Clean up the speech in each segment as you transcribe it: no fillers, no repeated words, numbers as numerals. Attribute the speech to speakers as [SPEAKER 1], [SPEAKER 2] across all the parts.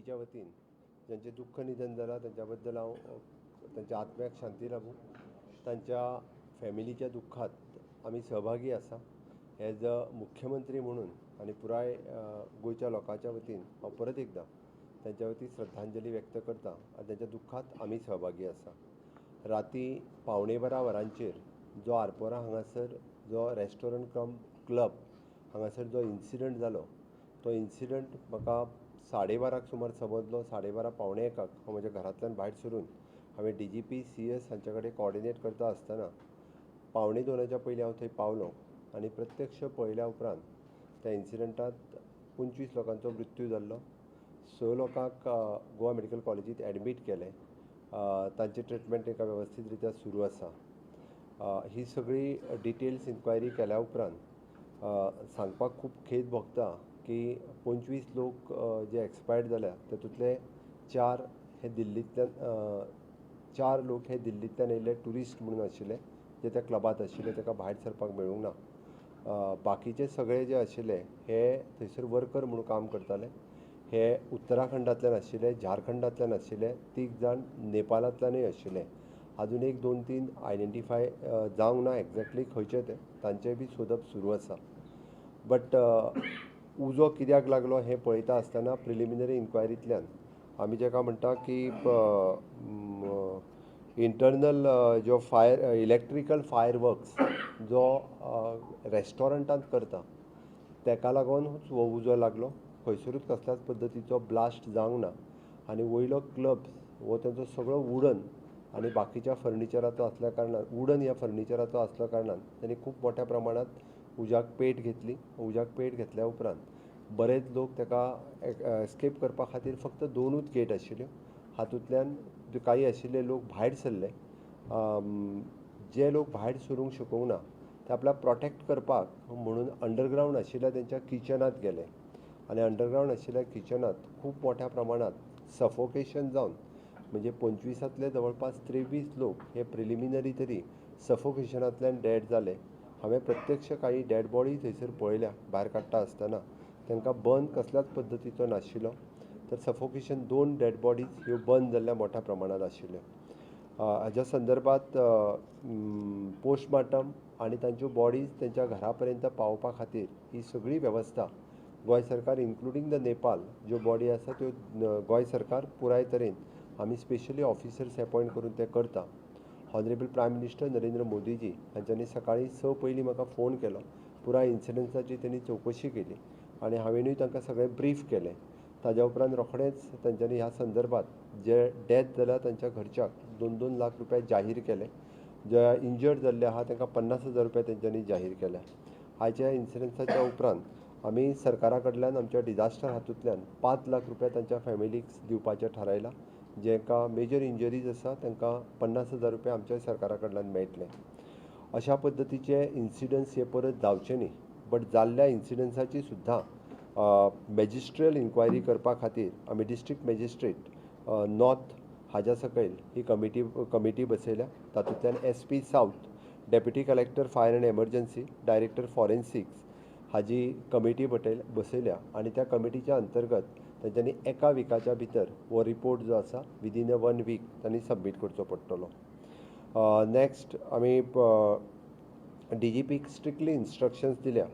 [SPEAKER 1] फॅमिलीच्या वतीन ज्यांचें दुख्ख निधन जालां तांच्या बद्दल हांव तांच्या आत्म्याक शांती लाभूं, तांच्या फॅमिलीच्या दुख्खात आमी सहभागी आसा. एज अ मुख्यमंत्री म्हणून आनी पुराय गोंयच्या लोकांच्या वतीन हांव परत एकदां तांच्या वतीन श्रद्धांजली व्यक्त करता आनी तांच्या दुख्खात आमी सहभागी आसा. राती 11:45 वरांचेर जो आरपोरा हांगासर जो रेस्टॉरंट कम क्लब हांगासर जो इन्सिडंट जालो तो इन्सिडंट म्हाका 12:30 सुमार समजलो. 12:30 12:45 हांव म्हज्या घरांतल्यान भायर सरून हांवें DGP CS हांचे कडेन कॉर्डिनेट करता आसतना 1:45च्या पयलीं हांव थंय पावलो आनी प्रत्यक्ष पळयल्या उपरांत त्या इन्सिडंटांत 25 लोकांचो मृत्यू जाल्लो. 6 लोकांक गोवा मेडिकल कॉलेजींत एडमीट केले. तांचे ट्रिटमेंट एका वेवस्थीत रित्या सुरू आसा. ही सगळी डिटेल्स इन्क्वायरी केल्या उपरांत सांगपाक खूब खेद भोगता की 25 लोक जे एक्सपायर्ड जाल्या तातूंतले 4 हे दिल्लींतल्यान 4 लोक हे दिल्लींतल्यान येयल्ले ट्युरिस्ट म्हणून आशिल्ले, जे त्या क्लबांत आशिल्ले, ताका भायर सरपाक मेळूंक ना. बाकीचे सगळे जे आशिल्ले हे थंयसर वर्कर म्हणून काम करताले. हे उत्तराखंडांतल्यान आशिल्ले, झारखंडांतल्यान आशिल्ले, 3 जाण नेपालांतल्यानूय आशिल्ले. अजून 1, 2, 3 आयडेंटिफाय जावंक ना एग्जॅक्टली खंयचे ते, तांचें बी सोदप सुरू आसा. बट उजो कित्याक लागलो हें पळयता आसतना प्रिलिमिनरी इन्क्वायरींतल्यान आमी जेका म्हणटा की इंटरनल जो फायर इलेक्ट्रिकल फायर वर्क्स जो रेस्टॉरंटांत करता तेका लागून हो उजो लागलो. खंयसरूच कसल्याच पद्दतीचो ब्लास्ट जावंक ना आनी वयलो क्लब हो तांचो सगळो वुडन आनी बाकीच्या फर्निचराचो आसल्या कारणान, वुडन ह्या फर्निचराचो आसल्या कारणान तांणी खूब मोठ्या प्रमाणांत उज्याक पेट घेतली. उज्याक पेट घेतल्या उपरांत बरेच लोक ताका एस्केप करपा खातीर फक्त 2 गेट आशिल्ल्यो, हातूंतल्यान काही आशिल्ले लोक भायर सरले. जे लोक भायर सरूंक शकूंक ना ते आपल्याक प्रोटेक्ट करपाक म्हणून अंडरग्रावंड आशिल्ल्या तेंच्या किचनांत गेले आनी अंडरग्रावंड आशिल्ल्या किचनांत खूब मोठ्या प्रमाणांत सफोकेशन जावन म्हणजे 25तांतले जवळपास 23 लोक हे प्रिलिमिनरी तरी सफोकेशनांतल्यान डेड जाले. हांवें प्रत्यक्ष काही डेड बॉडी थंयसर पळयल्या भायर काडटा आसतना, तांकां बर्न कसल्याच पद्दतीचो नाशिल्लो. तर सफोकेशन 2 डेड बॉडीज ह्यो बर्न जाल्ल्या मोठ्या प्रमाणांत आशिल्ल्यो. हाज्या संदर्भात पोस्टमार्टम आनी तांच्यो बॉडीज तांच्या घरा पर्यंत पावोवपा खातीर ही सगळी वेवस्था गोंय सरकार इन्क्लुडींग the Nepal ज्यो बॉडी आसा त्यो गोंय सरकार पुराय तरेन आमी स्पेशली ऑफिसर्स एपॉयंट करून ते करता. ऑनरेबल प्रायम मिनिस्टर नरेंद्र मोदीजी हांच्यांनी सकाळीं 6 पयलीं म्हाका फोन केलो, पुराय इन्सिडंसाची तेणी चवकशी केली आनी हांवेनूय तांकां सगळें ब्रीफ केलें. ताज्या उपरांत रोखडेंच तांच्यांनी ह्या संदर्भात जे डेथ जाल्या तांच्या घरच्याक 2-2 लाख रुपया जाहीर केले, जे इंजर्ड जाल्ले आहा तांकां 50,000 रुपया तेंच्यांनी जाहीर केले. हाच्या इन्सिडंसाच्या उपरांत आमी सरकारा कडल्यान आमच्या डिजास्टर हातूंतल्यान 5 लाख रुपया तांच्या फॅमिलीक दिवपाचें थारायलां. जेंकां मेजर इंजरीज आसा तांकां 50,000 रुपया आमच्या सरकारा कडल्यान मेळटले. अशा पद्दतीचे इन्सिडंट्स हे परत जावचे न्ही, बट जाल्ल्या इन्सिडंट्साची सुद्दां मॅजिस्ट्रियल इन्क्वायरी करपा खातीर आमी डिस्ट्रिक्ट मॅजिस्ट्रेट नॉर्थ हाज्या सकयल ही कमिटी बसयल्या. तातूंतल्यान SP south, deputy collector fire and emergency, director forensics हाजी कमिटी बसयल्या आनी त्या कमिटीच्या अंतर्गत तांच्यांनी एका विकाच्या भितर हो रिपोर्ट जो आसा विदीन अ 1 वीक तांणी सबमीट करचो पडटलो. नॅक्स्ट आमी DGPक स्ट्रिक्टली इन्स्ट्रक्शन्स दिल्या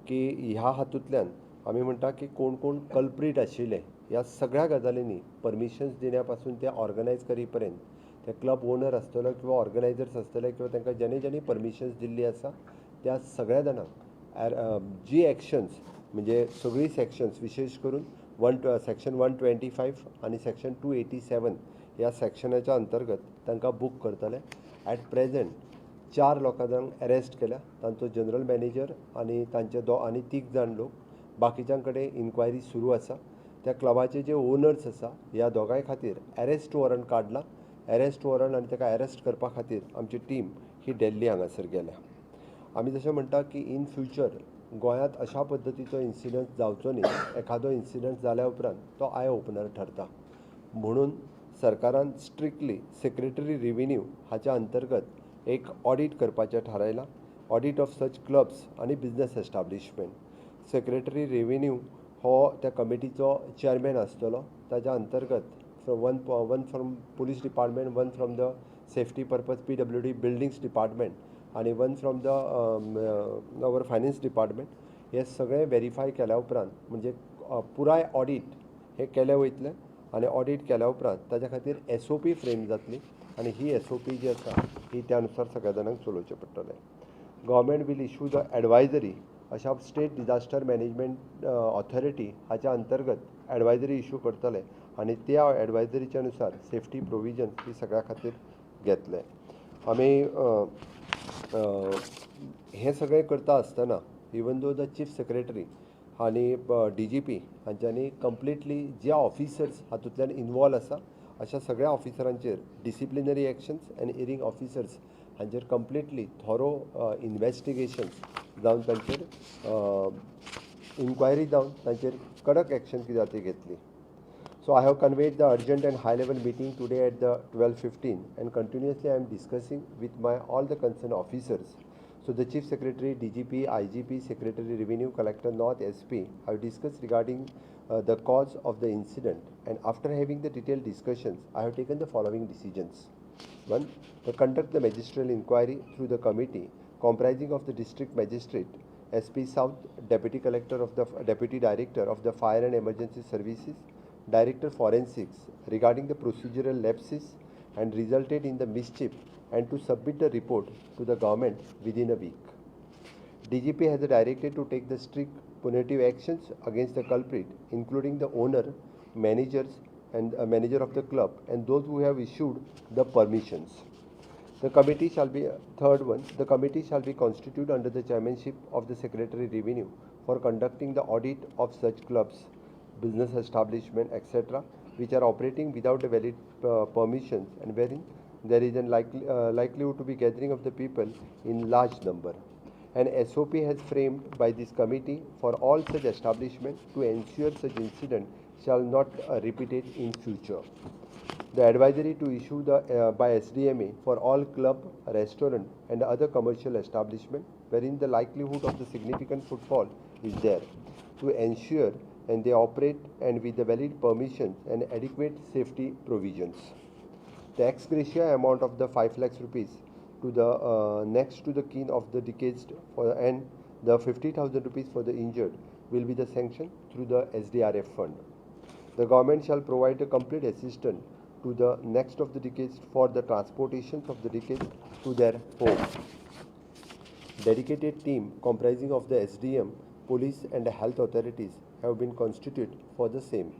[SPEAKER 1] की ह्या हातूंतल्यान आमी म्हणटा की कोण कोण कल्प्रीट आशिल्ले ह्या सगळ्या गजालींनी परमिशन्स दिण्या पासून ते ऑर्गनायज करी पर्यंत ते क्लब ओनर आसतलो किंवा ऑर्गनायजर्स आसतले किंवा तांकां ज्यांनी ज्यांनी परमिशन्स दिल्ली आसा त्या सगळ्या जाणांक जी एक्शन्स म्हणजे सगळीं सेक्शन्स विशेश करून सेक्शन 125 आनी सेक्शन 287 ह्या सेक्शनाच्या अंतर्गत तांकां बूक करतले. एट प्रेजेंट 4 लोकांक अरेस्ट केल्या, तांचो जनरल मॅनेजर आनी तांचे आनी 3 जाण लोक, बाकीच्यां कडेन इन्क्वायरी सुरू आसा. त्या क्लबाचे जे ओनर्स आसा ह्या दोगांय खातीर अरेस्ट वॉरंट काडला. अरेस्ट वॉरंट आनी ताका अरेस्ट करपा खातीर आमची टीम ही दिल्ली हांगासर गेल्या. आमी जशें म्हणटा की इन फ्युचर गोंयांत अशा पद्दतीचो इन्सिडंट जावचो न्ही, एखादो इन्सिडंट जाल्या उपरांत तो I opener ठरता, म्हणून सरकारान स्ट्रिक्टली सेक्रेटरी रिव्हेन्यू हाच्या अंतर्गत एक ऑडीट करपाचें थारायलां. ऑडीट ऑफ सच क्लब्स आनी बिजनस एस्टाब्लिशमेंट. सेक्रेटरी रेव्हेन्यू हो त्या कमिटीचो चेअरमॅन आसतलो. ताच्या अंतर्गत from one from police department, one from the safety purpose PWD buildings department आनी one from the our finance department, हे सगळें वेरीफाय केल्या उपरांत म्हणजे पुराय ऑडीट हें केलें वयतलें आनी ऑडीट केल्या उपरांत ताच्या खातीर एसओपी फ्रेम जातली आनी ही एसओपी जी आसा ही त्या अनुसार सगळ्या जाणांक चलोवचें पडटलें. Government will issue the advisory अशा स्टेट डिझास्टर मॅनेजमेंट ऑथॉरिटी हाच्या अंतर्गत एडवायजरी इशू करतले आनी त्या एडवायजरीच्या अनुसार सेफ्टी प्रोविजन ही सगळ्या खातीर घेतले. आमी हें सगळें करता आसतना even though the chief secretary आनी डीजीपी हांच्यांनी कंप्लिटली जे ऑफिसर्स हातूंतल्यान इनवॉल्व आसा अशा सगळ्या ऑफिसरांचेर disciplinary actions and erring officers हांचेर कंप्लिटली थोरो इनवेस्टिगेशन्स जावन तांचेर इन्क्वायरी जावन तांचेर कडक एक्शन कितें जाता ती घेतली. So I have convened the urgent and high level meeting today at the 12:15 and continuously I am discussing with my all the concerned officers. So the Chief Secretary, DGP, IGP, Secretary Revenue, Collector North, SP have discussed regarding the cause of the incident, and after having the detailed discussions, I have taken the following decisions. One, to conduct the magisterial inquiry through the committee comprising of the district magistrate, SP South, Deputy Collector of the Deputy Director of the Fire and Emergency Services, Director Forensics regarding the procedural lapses and resulted in the mischief, and to submit the report to the government within a week. DGP has directed to take the strict punitive actions against the culprit, including the owner, managers, and manager of the club, and those who have issued the permissions. The committee shall be, third one, the committee shall be constituted under the chairmanship of the Secretary Revenue for conducting the audit of such clubs, business establishment, etc., which are operating without a valid permissions and wherein there is a likelihood to be gathering of the people in large number. An SOP has framed by this committee for all such establishment to ensure such incident shall not repeated in future. The advisory to issue the by SDMA for all club, restaurant and other commercial establishment wherein the likelihood of the significant footfall is there, to ensure and they operate and with the valid permissions and adequate safety provisions. The ex gratia amount of the 5 lakhs rupees to the next to the kin of the deceased for and the 50,000 rupees for the injured will be the sanction through the SDRF fund. The government shall provide a complete assistance to the next of the deceased for the transportations of the deceased to their home. Dedicated team comprising of the SDM, police and the health authorities have been constituted for the same.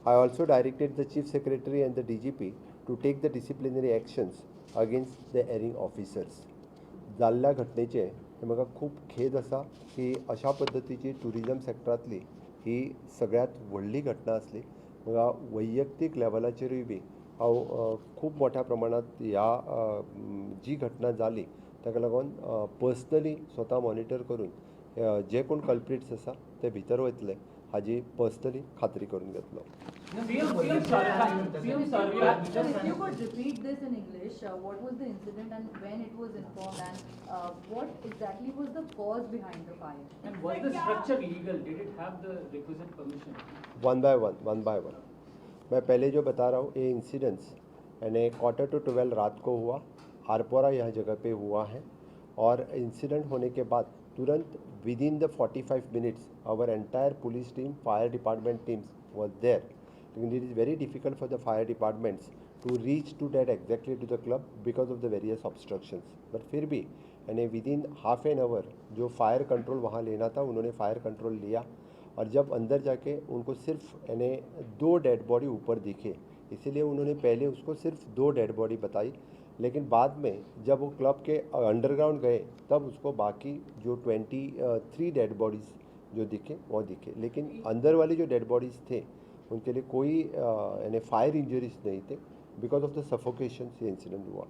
[SPEAKER 1] I also directed the Chief Secretary and the DGP to take the disciplinary actions against the erring officers. जाल्ल्या घटनेचें हें म्हाका खूब खेद आसा की अशा पद्दतीची tourism सेक्टरांतली ही सगळ्यांत व्हडली घटना आसली. म्हाका वैयक्तीक लेवलाचेरूय बी हांव खूब मोठ्या प्रमाणांत ह्या जी घटना जाली ताका लागून पर्सनली स्वता मॉनिटर करून जे कोण कल्प्रिट्स आसा ते भितर वयतले हाजी पर्सनली खात्री करून घेतलो.
[SPEAKER 2] CM sir,
[SPEAKER 3] Sir, if you could repeat this in English, what was the incident and when it was informed, and what exactly was the cause behind the fire?
[SPEAKER 2] And was the structure legal? Did it have the requisite permission?
[SPEAKER 1] One by one, one by one. मैं पहले जो बता रहा हूँ, ये incidents यानी 11:45 रात को हुआ, आरपोरा यह जगह पे हुआ है और इंसिडेंट होने के बाद तुरंत within the 45 minutes our entire police team, fire department teams was there. लेकिन it is very difficult for the fire departments to reach to that exactly to the club because of the various obstructions, but फिर भी यानी within half an hour जो fire control वहाँ लेना था उन्होंने fire control लिया और जब अंदर जाके उनको सिर्फ यानी 2 डेड बॉडी ऊपर दिखे, इसीलिए उन्होंने पहले उसको सिर्फ 2 डेड बॉडी बताई, लेकिन बाद में जब वो क्लब के अंडरग्राउंड गए तब उसको बाकी जो 23 डेड बॉडीज़ जो दिखे वो दिखे, लेकिन अंदर वाले जो डेड बॉडीज़ थे उनके लिए कोई यानी फायर इंजरीज नहीं थे. Because of the suffocation ये इंसिडेंट हुआ.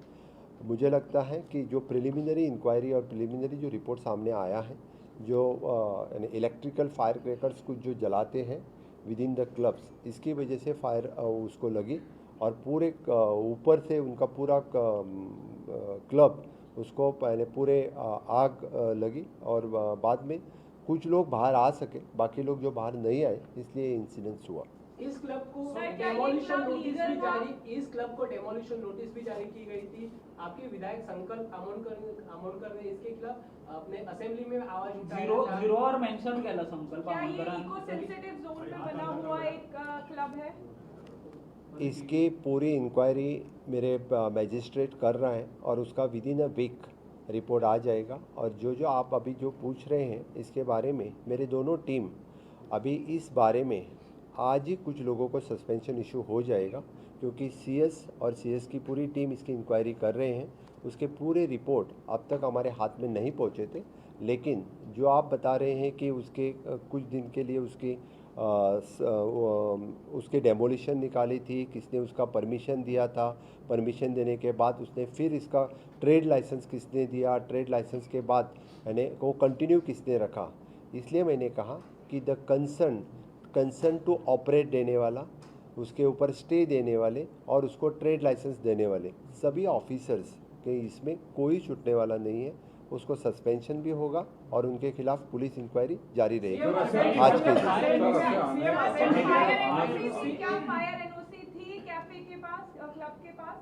[SPEAKER 1] मुझे लगता है कि जो प्रिलिमिनरी इंक्वायरी और प्रिलिमिनरी जो रिपोर्ट सामने आया है, जो यानी इलेक्ट्रिकल फायर क्रैकर्स कुछ जो जलाते हैं विद इन the clubs, इसकी वजह से फायर उसको लगी और पूरे ऊपर से उनका पूरा क्लब उसको पहले पूरे आग लगी और बाद में कुछ लोग बाहर आ सके, बाकी लोग जो बाहर नहीं आए, इसलिए इंसिडेंट्स हुआ।
[SPEAKER 4] इस क्लब को
[SPEAKER 5] सर, क्या ये
[SPEAKER 4] डेमोलिशन
[SPEAKER 5] क्लब
[SPEAKER 4] नोटिस
[SPEAKER 5] लीगल
[SPEAKER 4] भी
[SPEAKER 5] था?
[SPEAKER 4] जारी, इस क्लब को डेमोलिशन नोटिस भी जारी की गई थी। आपके विधायक संकल्प आमोणकर आमोणकर ने इसके खिलाफ अपने असेंबली में आवाज उठाया
[SPEAKER 2] झिरो
[SPEAKER 4] था।
[SPEAKER 2] झिरोवर मेन्शन केला संकल्प
[SPEAKER 5] क्या ये
[SPEAKER 2] आमोणकरान।
[SPEAKER 5] इको सेंसिटिव जोन में बना हुआ एक क्लब है?
[SPEAKER 1] इसकी पूरी इंक्वायरी मेरे मैजिस्ट्रेट कर रहा है और उसका with in a week report आ जाएगा। और जो जो आप अभी जो पूछ रहे हैं इसके बारे में मेरे दोनों टीम अभी इस बारे में आज ही कुछ लोगों को सस्पेंशन इशू हो जाएगा, क्योंकि सीएस और सीएस की पूरी टीम इसकी इंक्वायरी कर रहे हैं। उसके पूरे रिपोर्ट अब तक हमारे हाथ में नहीं पहुँचे थे, लेकिन जो आप बता रहे हैं कि उसके कुछ दिन के लिए उसकी उसके डेमोलिशन निकाली थी, किसने उसका परमिशन दिया था, परमिशन देने के बाद उसने फिर इसका ट्रेड लाइसेंस किसने दिया, ट्रेड लाइसेंस के बाद यानी वो कंटिन्यू किसने रखा, इसलिए मैंने कहा कि the concern to operate देने वाला, उसके ऊपर स्टे देने वाले और उसको ट्रेड लाइसेंस देने वाले सभी ऑफिसर्स के इसमें कोई छूटने वाला नहीं है। उसको सस्पेंशन भी होगा और उनके खिलाफ पुलिस इंक्वायरी जारी रहेगी आज के दिन।
[SPEAKER 5] फायर एनओसी थी क्या? फायर एनओसी थी कैफे के पास, क्लब के पास?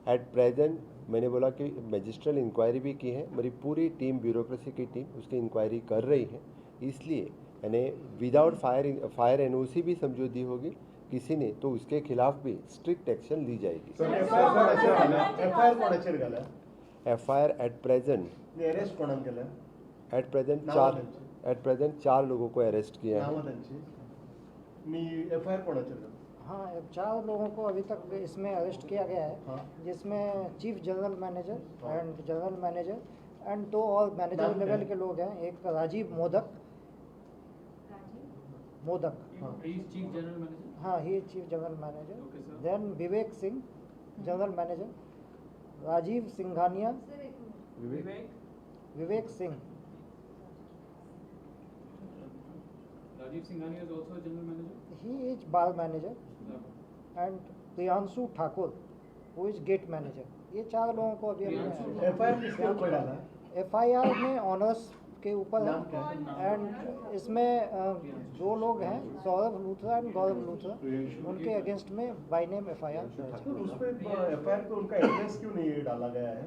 [SPEAKER 1] एट प्रेजेंट मैंने बोला कि मजिस्ट्रियल इंक्वायरी भी की है, मेरी पूरी टीम, ब्यूरोक्रेसी की टीम उसकी इंक्वायरी कर रही है। इसलिए यानी विदाउट फायर फायर एनओसी भी समझो दी होगी किसी ने, तो उसके खिलाफ भी स्ट्रिक्ट एक्शन ली जाएगी।
[SPEAKER 6] सर, एफआयआर कोणाचेर घाल्या? एफआयआर कोणाचेर घाल्या?
[SPEAKER 1] एफआईआर एट प्रेजेंट
[SPEAKER 6] अरेस्ट कोणाक केल्या?
[SPEAKER 1] एट प्रेजेंट
[SPEAKER 6] नावां
[SPEAKER 1] चार
[SPEAKER 6] त्यांची.
[SPEAKER 1] एट प्रेजेंट चार लोगों को अरेस्ट किया है।
[SPEAKER 6] नावां त्यांची आणि एफआयआर कोणाचेर घाल्या?
[SPEAKER 7] हाँ, चार लोगों को अभी तक इसमें अरेस्ट किया गया है, जिसमें chief general manager and general manager and दो और मैनेजर
[SPEAKER 6] नाम क्या
[SPEAKER 7] लेवल
[SPEAKER 6] है?
[SPEAKER 7] के लोग हैं। एक Rajiv Modak, Modak.
[SPEAKER 2] He is chief general manager.
[SPEAKER 7] हाँ, he chief general manager.
[SPEAKER 2] Okay, sir.
[SPEAKER 7] Then Vivek Singh, general manager, Rajiv Singhania.
[SPEAKER 3] Sir, एक minute.
[SPEAKER 4] Vivek
[SPEAKER 7] Vivek Singh.
[SPEAKER 2] Rajiv Singhania is also a general manager.
[SPEAKER 7] He is bar manager and Priyanshu Thakur, who is gate manager. ये चार लोगों को अभी हमने
[SPEAKER 6] FIR किसके ऊपर डाला है?
[SPEAKER 7] FIR में ऑनर्स के ऊपर
[SPEAKER 6] नाम क्या
[SPEAKER 7] है
[SPEAKER 6] है?
[SPEAKER 7] एंड इसमें दो लोग हैं, सौरभ लूथरा एंड गौरव लूथरा, उनके अगेंस्ट में बाय नेम एफआईआर दर्ज
[SPEAKER 6] तो उस पे एफआईआर पे उनका एड्रेस क्यों नहीं डाला गया है?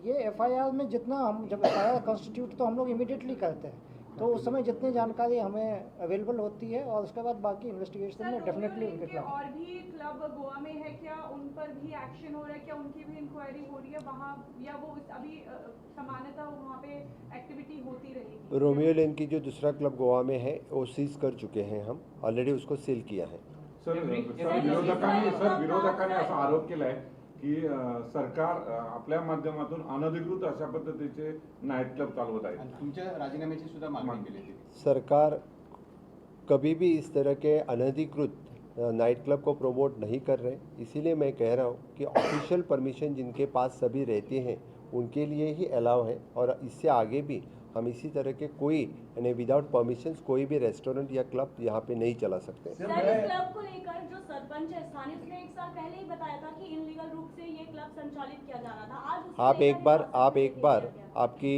[SPEAKER 7] ये एफआईआर में जितना हम जब एफआईआर कॉन्स्टिट्यूट तो हम लोग इमीडिएटली करते हैं, तो उस समय जितनी जानकारी हमें अवेलेबल होती है और उसके बाद बाकी इन्वेस्टिगेशन
[SPEAKER 5] सर,
[SPEAKER 7] में डेफिनेटली
[SPEAKER 5] रोमियो
[SPEAKER 7] उनके
[SPEAKER 5] लेन के
[SPEAKER 7] खिलाफ।
[SPEAKER 5] और भी क्लब गोवा में है क्या? उन पर भी एक्शन हो रहा है क्या? उनकी भी इंक्वायरी हो रही है वहाँ या वो अभी सामान्यतः वहाँ पे एक्टिविटी होती रहेगी?
[SPEAKER 1] रोमियो लेन की जो दूसरा क्लब गोवा में है वो सीज कर चुके हैं हम, ऑलरेडी उसको सील किया है।
[SPEAKER 8] सर, सर, विरोधकांनी असा आरोप केलाय की सरकार आपल्या माध्यमातून अनधिकृत अशा पद्धतीचे नाईट क्लब चालवत आहे।
[SPEAKER 9] आणि तुमच्या राजीनाम्याची सुद्धा मागणी केली होती।
[SPEAKER 1] सरकार कभी भी इस तरह के अनधिकृत नाइट क्लब को प्रमोट नहीं कर रहे, इसीलिए मैं कह रहा हूँ कि ऑफिशियल परमिशन जिनके पास सभी रहते हैं उनके लिए ही अलाउ है और इससे आगे भी हम इसी तरह के कोई यानी विदाउट परमिशन कोई भी रेस्टोरेंट या क्लब यहाँ पे नहीं चला सकते।
[SPEAKER 6] सर,
[SPEAKER 10] सर, इस क्लब को लेकर जो सरपंच है स्थानीय, उसने एक साल पहले ही बताया था कि इनलीगल रूप से ये क्लब संचालित किया जा रहा था। आज उसको
[SPEAKER 1] आप
[SPEAKER 10] लेकर
[SPEAKER 1] एक बार
[SPEAKER 10] हिरासत
[SPEAKER 1] आप
[SPEAKER 10] में
[SPEAKER 1] एक
[SPEAKER 10] ले
[SPEAKER 1] बार
[SPEAKER 10] लिया गया।
[SPEAKER 1] आपकी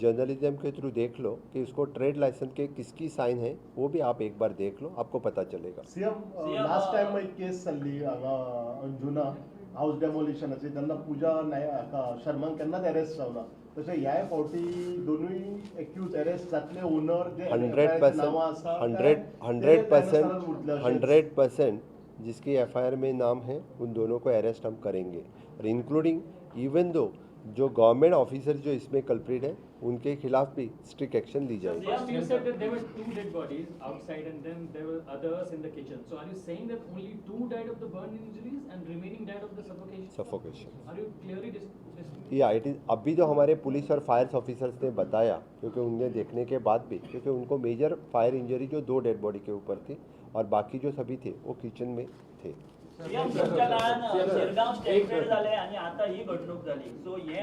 [SPEAKER 1] जर्नलिज्म के थ्रू देख लो कि उसको ट्रेड लाइसेंस के किसकी साइन है, वो भी आप एक बार देख लो, आपको पता चलेगा।
[SPEAKER 6] सीएम, लास्ट टायम एक केस चल्ली हांगा अंजुना हाऊस डेमोलिशनाची, तेन्ना पूजा नाय हाका शर्माक केन्नाच अरेस्ट जावना। तशें ह्याय फावटी दोनूय एक्यूज अरेस्ट जातले? ओनर जे
[SPEAKER 1] 100
[SPEAKER 6] FIR
[SPEAKER 1] percent.
[SPEAKER 6] नांवां आसा
[SPEAKER 1] हंड्रेड हंड्रेड परसेंट,
[SPEAKER 6] परसेंट।
[SPEAKER 1] 100% जिसकी एफआईआर में नाम है उन दोनों को अरेस्ट हम करेंगे और इंक्लूडिंग इवन दो जो गवर्नमेंट ऑफिसर जो इसमें कल्प्रिट है उनके खिलाफ भी स्ट्रिक्ट एक्शन ली जाएगी।
[SPEAKER 2] First you said that there were two dead bodies outside and then there were others in the kitchen. So are you saying that only two died of the burn injuries and remaining died of the suffocation?
[SPEAKER 1] Suffocation.
[SPEAKER 2] Are you clearly
[SPEAKER 1] या it is अभी जो हमारे police और fire officers ने बताया, क्योंकि उन्हें देखने K बाद भी, क्योंकि उनको मेजर फायर इंजरी जो दो डेड बॉडी के ऊपर थी और बाकी जो सभी थे वो किचन में थे।
[SPEAKER 11] सीएम, तुमच्या काळान शिरगांव स्टँडर्ड जाले आणि आता ही घडणूक जाली। सो हे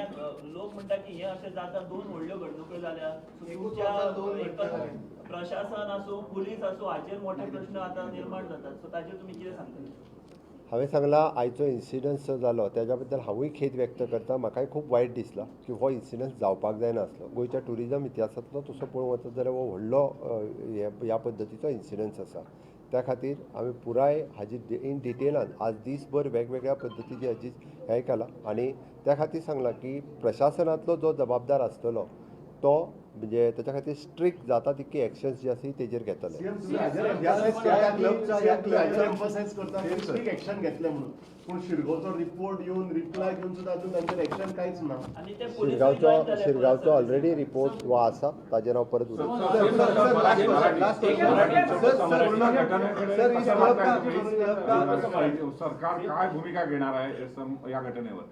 [SPEAKER 11] लोक म्हणटा की हे अशें जाता, दोन व्हडल्यो घडणुक्यो जाल्या। सो
[SPEAKER 9] एकूच
[SPEAKER 11] तुमच्या
[SPEAKER 9] वर्सात दोन
[SPEAKER 11] एकच
[SPEAKER 9] घटना जाल्या.
[SPEAKER 11] प्रशासन आसूं, पुलीस आसूं, हाचेर मोठे प्रश्न आतां निर्माण जातात। सो ताचेर तुमी कितें सांगतले?
[SPEAKER 1] हांवें सांगलां आयचो इन्सिडन्स जो जालो त्याच्या बद्दल हांवूय खेद व्यक्त करता. म्हाकाय खूब वायट दिसलां की हो इन्सिडन्स जावपाक जायनासलो. गोंयच्या ट्युरिजम इतिहासांतलो तसो पळोवंक वचत जाल्यार हो व्हडलो ह्या पद्दतीचो इन्सिडन्स आसा. त्या खातीर आमी पुराय हाजी इन डिटेलान आज दीसभर वेगवेगळ्या पद्दतीची हाजी हें केलां आनी त्या खातीर सांगलां की प्रशासनांतलो जो जबाबदार आसतलो तो म्हणजे त्याच्या खातीर स्ट्रिक्ट जाता तितकी एक्शन्स जी आसा तेजेर घेतले.
[SPEAKER 6] एक्शन घेतले म्हणून पूण शिरगांवचो रिपोर्ट येवन रिप्लाय घेवन सुद्दां अजून तांचेर एक्शन कांयच ना.
[SPEAKER 1] शिरगांवचो ऑलरेडी रिपोर्ट हो आसा, ताजेर हांव परत उलयतां.
[SPEAKER 8] सरकार काय भूमिका घेणार आहे या घटनेवर?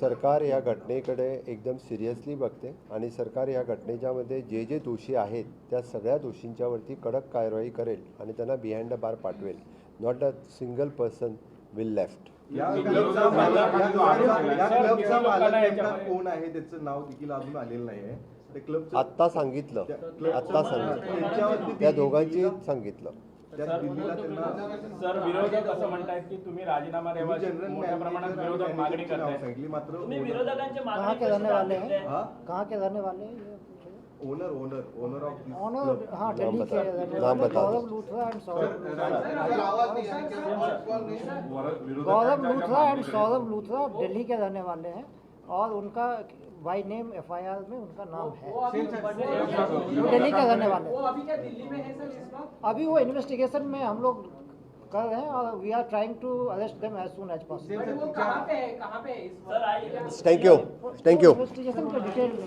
[SPEAKER 1] सरकार या घटनेकडे एकदम सिरियसली बघते आणि सरकार या घटनेच्यामध्ये जे जे दोषी आहेत त्या सगळ्या दोषींच्यावरती कडक कारवाई करेल आणि त्यांना बिहाइंड the बार पाठवेल. Not a single person will left.
[SPEAKER 12] या क्लबचा मालक नेमका कोण आहे त्याचं नाव देखील अजून आलेलं नाही आहे.
[SPEAKER 1] आत्ता सांगितलं, आत्ता सांगितलं, त्या दोघांची सांगितलं.
[SPEAKER 13] सर, विरोधक असं म्हणतायत की तुम्ही राजीनामा द्यावा, मोठ्या प्रमाणात विरोधक मागणी करतायत.
[SPEAKER 12] सांगितली मात्र
[SPEAKER 7] कहाँ के रहने वाले हैं? कहाँ के रहने वाले हैं?
[SPEAKER 12] Owner owner owner of
[SPEAKER 7] owner, हाँ दिल्ली के रहने वाले गौरव लूथरा एंड सौरभ, गौरव लूथरा एंड सौरभ लूथरा दिल्ली के रहने वाले हैं और उनका बाय नेम एफआईआर में उनका नाम है. दिल्ली के रहने वाले.
[SPEAKER 4] वो अभी क्या दिल्ली में है सर इस वक्त?
[SPEAKER 7] अभी वो इन्वेस्टिगेशन में हम लोग कर रहे हैं और we are trying to arrest them as soon as possible.
[SPEAKER 4] वो कहाँ पे है, कहाँ पे है इस वक्त?
[SPEAKER 1] Thank you, thank you.
[SPEAKER 7] Investigation K detail में.